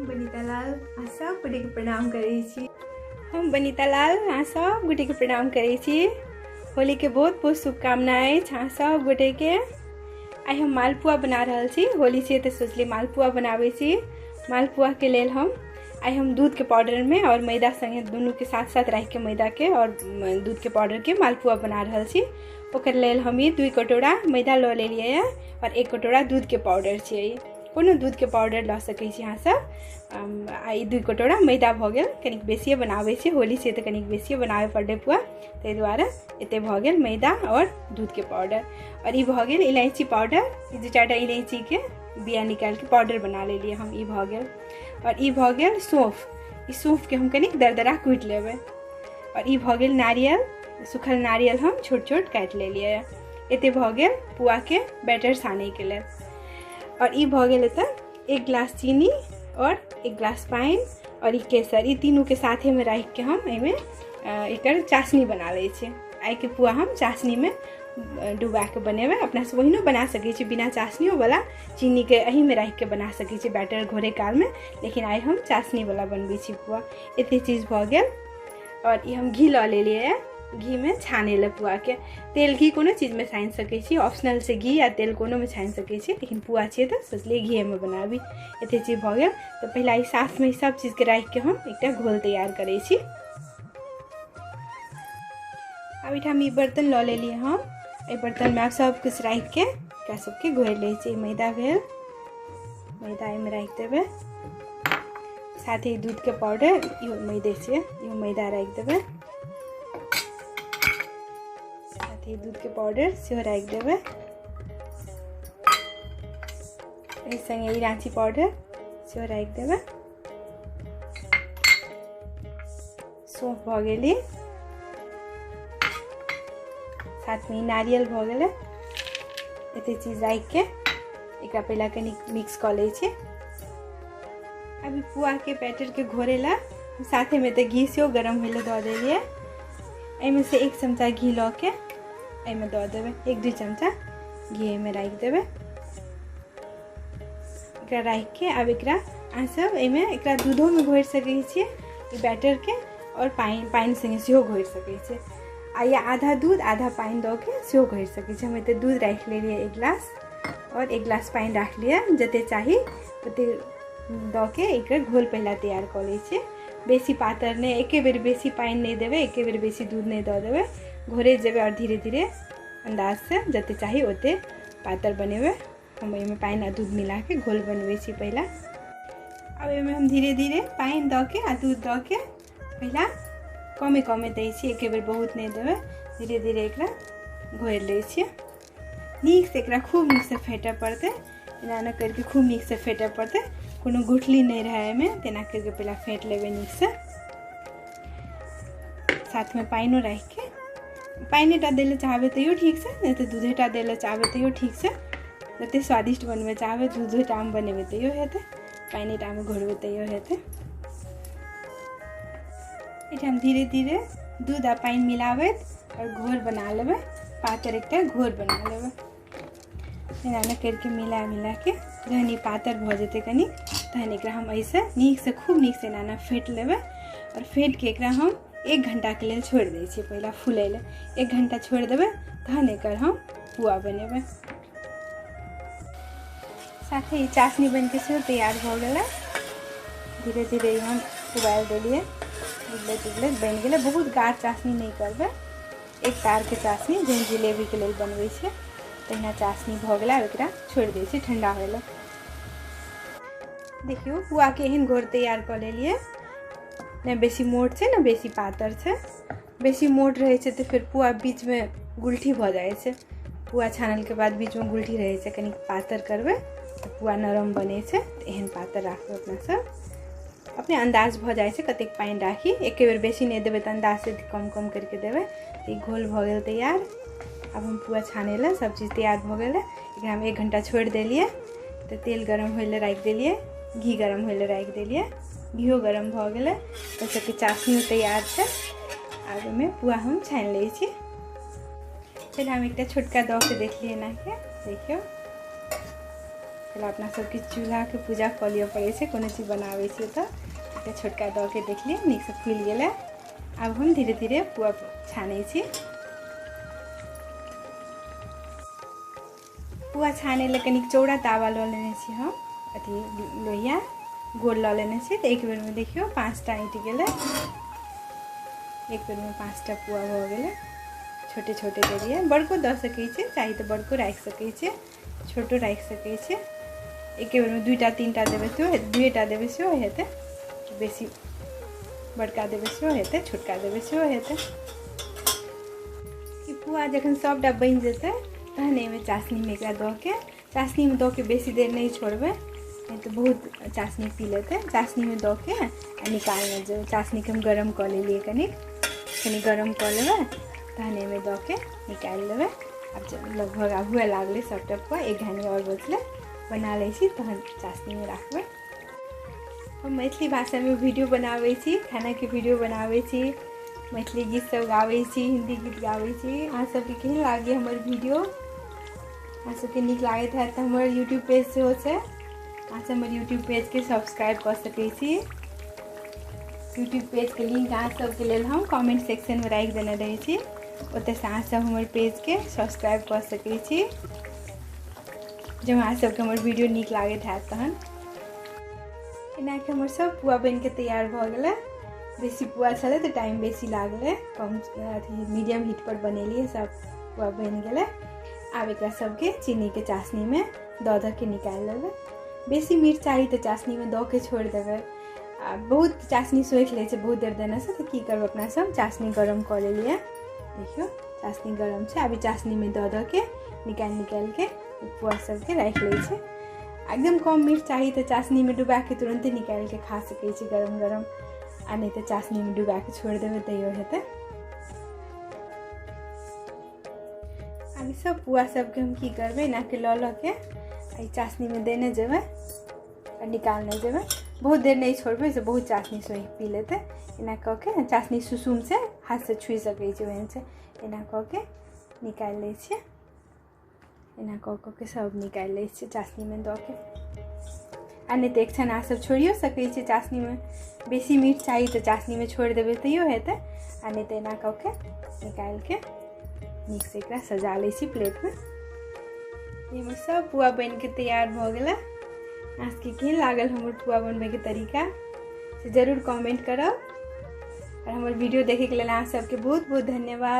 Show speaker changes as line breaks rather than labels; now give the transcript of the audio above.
हम बनीता लाल आ सब गोटेके प्रणाम करै छी। हम बनीता लाल अहाँ सब गोटेके प्रणाम करै छी। होलीके बहुत बहुत शुभकामना अछि अहाँ सब गोटेके। आइ हम मालपुआ बना रहल छी। होली छै तऽ सोचली मालपुआ बनाबै छी। मालपुआके लेल हम आइ हम दूधके पाउडरमे और मैदा संगे दुनूके साथ साथ राखिके मैदाके और दूधके पाउडरके मालपुआ बना रहल छी। ओकर लेल हम ई 2 कटोरा मैदा लऽ लेलियै और 1 कटोरा दूधके पाउडर छै। कोनो दूधके पाउडर लऽ सकै छी अहाँ सब। आ ई 2 कटोरा मैदा भऽ गेल। कनिक बेसिए बनाबै छी, होली छै तऽ कनिक बेसिए बनाबे पड़लै पुआ, ताहि दुआरे एते भऽ गेल मैदा और दूधके पाउडर। और ई भऽ गेल इलायची पाउडर। ई 2-4 टा इलायचीके बिया निकालिके पाउडर बना लेलियै हम, ई भऽ गेल। और ई भऽ गेल सौंफ। ई सौंफके हम कनिक दरदरा कुटि लेबै। और ई भऽ गेल नारियल, सूखल नारियल हम छोट छोट काटि लेलियै। एते भऽ गेल पुआके बैटर सानैके लेल। और ई भऽ गेल एतऽ 1 गिलास चीनी और 1 गिलास पानि और ई केसर, ई तीनूके साथेमे राखिके हम एहिमे एकर चाशनी बना लै छी। आइके पुआ हम चाशनीमे डुबाके बनेबै। अपना सब ओहिनो बना सकै छी, बिना चाशनियोवला चीनीके एहिमे राखिके बना सकै छी बैटर घोरे कालमे, लेकिन आइ हम चाशनीवला बनबै छी पुआ। एते चीज भऽ गेल। और ई हम घी लऽ लेलियै घीमे छानै लए पुआके। तेल घी कोनो चीजमे छानि सकै छी, ऑप्शनल छै घी या तेल कोनोमे छानि सकै छी, लेकिन पुआ छियै तऽ सोचलियै घीएमे बनाबी। एते चीज भऽ गेल। तऽ पहिला ई साथमे सब चीजके राखिके हम एकटा घोल तैयार करै छी। आब एहिठाम ई बर्तन लऽ लेलियै हम। एहि बर्तनमे आब सब किछु राखिके एकरा सबके घोरि लै छी। मैदा भेल, मैदा एहिमे राखि देबै, साथ ही दूधके पाउडर, इहो मैदे छियै, इहो मैदा राखि देबै, साथ ही दूधके पाउडर सेहो राखि देबै। एहि सङ्गे इलायची पाउडर सेहो राखि देबै। सौंफ भऽ गेली, साथमे नारियल भऽ गेलै। एते चीज राखिके एकरा पहिला कनि मिक्स कऽ लै छी। अभी पुआके बैटरके घोरै लए साथेमे तऽ घी सेहो गरम होइ लए दऽ देलियै। एहिमे से 1 चमचा घी लऽ के एहिमे दऽ देबै, 1-2 चमचा घी एहिमे राखि देबै। एकरा राखिके आब एकरा अहाँ सब एहिमे एकरा दूधोमे घोरि सकै छियै ई बैटरके, आओर पानि सङ्गे सेहो घोरि सकै छियै। आ या आधा दूध आधा पानि दऽ के सेहो घोरि सकै छियै। हम एते दूध राखि लेलियै 1 गिलास और 1 गिलास पानि राखलियै, जते चाही ओते दऽ के एकर घोल पहिला तैयार कऽ लै छियै। बेसी पातर नहि, एके बेर बेसी पानि नहि देबै, एके बेर बेसी दूध नहि दऽ देबै, घोरैत जेबै और धीरे धीरे अन्दाजसँ जते चाही ओते पातर बनेबै। हम एहिमे पानि आ दूध मिलाके घोल बनबै छी पहिला। आब एहिमे हम धीरे धीरे पानि दऽ के आ दूध दऽ के पहिला कमे कमे दै छियै, एके बेर बहुत नहि देबै। धीरे धीरे एकरा घोरि लै छियै नीकसँ। एकरा खूब नीकसँ फेँटऽ पड़तै, एना एना करिके खूब नीकसँ फेँटऽ पड़तै, कोनो गुठली नहि रहै एहिमे, तेना करिके पहिला फेँट लेबै नीकसँ। साथमे पानिओ राखिके, पानिएटा दै लए चाहबै तैयो ठीक छै, नहि तऽ दूधेटा दै लए चाहबै तैयो ठीक छै। जते स्वादिष्ट बनबै चाहबै दूधेटामे बनेबै तैयो हेतै, पानिएटामे घोरबै तैयो हेतै। एहिठाम धीरे धीरे दूध आ पानि मिलाबैत और घोर बना लेबै, पातर एकटा घोर बना लेबै। एना एना करिके मिला मिलाके जहन ई पातर भऽ जेतै कनि, तहन एकरा हम एहिसँ नीकसँ खूब नीकसँ एना एना फेँट लेबै। और फेँटके एकरा हम 1 घण्टाके लेल छोड़ि दै छियै पहिला फूलै लए। 1 घण्टा छोड़ि देबै तहन एकर हम पुआ बनेबै। साथे ई चाशनी बनिके सेहो तैयार भऽ गेलै। धीरे धीरे ई हम उबालि देलियै, उबलैत उबलैत बनि गेलै। बहुत गाढ़ चाशनी नहि करबै, 1 तारके चाशनी जेहन जिलेबीके लेल बनबै छै तहिना चाशनी भऽ गेलै। आब एकरा छोड़ि दै छियै ठण्डा होइ लए। देखियौ पुआके एहन घोर तैयार कऽ लेलियै, नहि बेसी मोट छै ने बेसी पातर छै। बेसी मोट रहै छै तऽ फेर पुआ बीचमे गुलठी भऽ जाइ छै, पुआ छानलके बाद बीचमे गुलठी रहै छै। कनि पातर करबै तऽ पुआ नरम बनै छै, तऽ एहन पातर राखबै। अपना सब अपने अन्दाज भऽ जाइ छै कतेक पानि राखी, एके बेर बेसी नहि देबै तऽ अन्दाजसँ कम कम करिके देबै। तऽ ई घोल भऽ गेल तैयार। आब हम पुआ छानै लए सब चीज तैयार भऽ गेलै। एकरा हम 1 घण्टा छोड़ि देलियै। तऽ तेल गरम होइ लए राखि देलियै, घी गरम होइ लए राखि देलियै, घिओ गरम भऽ गेलै, ओहि सबके चाशनियो तैयार छै। आब ओहिमे पुआ हम छानि लै छी। पहिले हम एकटा छोटका दऽ के देखलियै एनाके, देखियौ पहिले अपना सबके चूल्हाके पूजा कऽ लिअ पड़ै छै कोनो चीज बनाबै छियै तऽ। एकटा छोटका दऽ के देखलियै, नीकसँ फूलि गेलै। आब हम धीरे धीरे पुआ छानै छी। पुआ छानै लए कनिक चौड़ा तावा लऽ लेने छी हम, अथी लोहिया गोल लऽ लेने छी। तऽ एक बेरमे देखियौ 5टा ऐँटि गेलै, एक बेरमे 5टा पुआ भऽ गेलै। छोटे छोटे देलियै, बड़को दऽ सकै छियै, चाही तऽ बड़को राखि सकै छियै, छोटो राखि सकै छियै। एके बेरमे 2टा 3टा देबै सेहो हेतै, 2टा देबै सेहो हेतै, बेसी बड़का देबै सेहो हेतै, छोटका देबै सेहो हेतै। ई पुआ जखन सबटा बनि जेतै तहन एहिमे चाशनीमे एकरा दऽ के, चाशनीमे दऽ के बेसी देर नहि छोड़बै, नहि तऽ बहुत चाशनी पी लेतै। चाशनीमे दऽ के आ निकालने जेबै। चाशनीके हम गरम कऽ लेलियै, कनिक कनि गरम कऽ लेबै तहन एहिमे दऽ के निकालि लेबै। आब लगभग आब हुए लागलै सबटा पुआ, एक घानी आओर बचलै, बना लै छी तहन चाशनीमे राखबै। हम मैथिली भाषामे वीडियो बनाबै छी, खानाके वीडियो बनाबै छी, मैथिली गीत सब गाबै छी, हिन्दी गीत गाबै छी। अहाँ सबके केहन लागैए हमर वीडियो? अहाँ सबके नीक लागैत हैत तऽ हमर यूट्यूब पेज सेहो छै, अहाँ सब हमर यूट्यूब पेजके सब्सक्राइब कऽ सकै छी। यूट्यूब पेजके लिंक अहाँ सबके लेल हम कमेंट सेक्शनमे राखि देने रहै छी, ओतऽसँ अहाँ सब हमर पेजके सब्सक्राइब कऽ सकै छी। जब अहाँ सबके हमर वीडियो नीक लागैत हैत तहन। एनाके हमर सब पुआ बनिके तैयार भऽ गेलै। बेसी पुआ छलै तऽ टाइम बेसी लागलै, कम अथी मीडियम हीट पर बनेलियै, सब पुआ बनि गेलै। आब एकरा सबके चीनीके चाशनीमे दऽ दऽ के निकालि लेबै। बेसी मीठ चाही तऽ चाशनीमे दऽ के छोड़ि देबै। आ बहुत चाशनी सोखि लै छै बहुत देर देनेसँ, तऽ की करबै अपना सब चाशनी गरम कऽ लेलियै। देखियौ चाशनी गरम छै, आब ई चाशनीमे दऽ दऽ के निकालि निकालिके पुआ सबके राखि लै छै। एकदम कम मीठ चाही तऽ चाशनीमे डुबाके तुरन्ते निकालिके खा सकै छी गरम गरम, आ नहि तऽ चाशनीमे डुबाके छोड़ि देबै तैयो हेतै। आब ई सब पुआ सबके हम की करबै, एनाके लऽ लऽ के एहि चाशनीमे देने जेबै आ निकालने जेबै। बहुत देर नहि छोड़बै से बहुत चाशनी सोखि पी लेतै। एना कऽ के चाशनी सुसुम छै, हाथसँ छुइ सकै छै ओहन छै। एना कऽ के निकालि लै छियै, एना कऽ कऽ के सब निकालि लै छियै चाशनीमे दऽ के। आ नहि तऽ एक छन अहाँ सब छोड़ियो सकै छियै चाशनीमे, बेसी मीठ चाही तऽ चाशनीमे छोड़ि देबै तैयो हेतै, आ नहि तऽ एना कऽ के निकालिके नीकसँ एकरा सजा लै छी प्लेटमे। एहिमे सब पुआ बनिके तैयार भऽ गेलै। अहाँ सबके केहन लागल हमर पुआ बनबैके तरीका से जरूर कमेंट करब, और हमर वीडियो देखैके लेल अहाँ सबके बहुत बहुत धन्यवाद।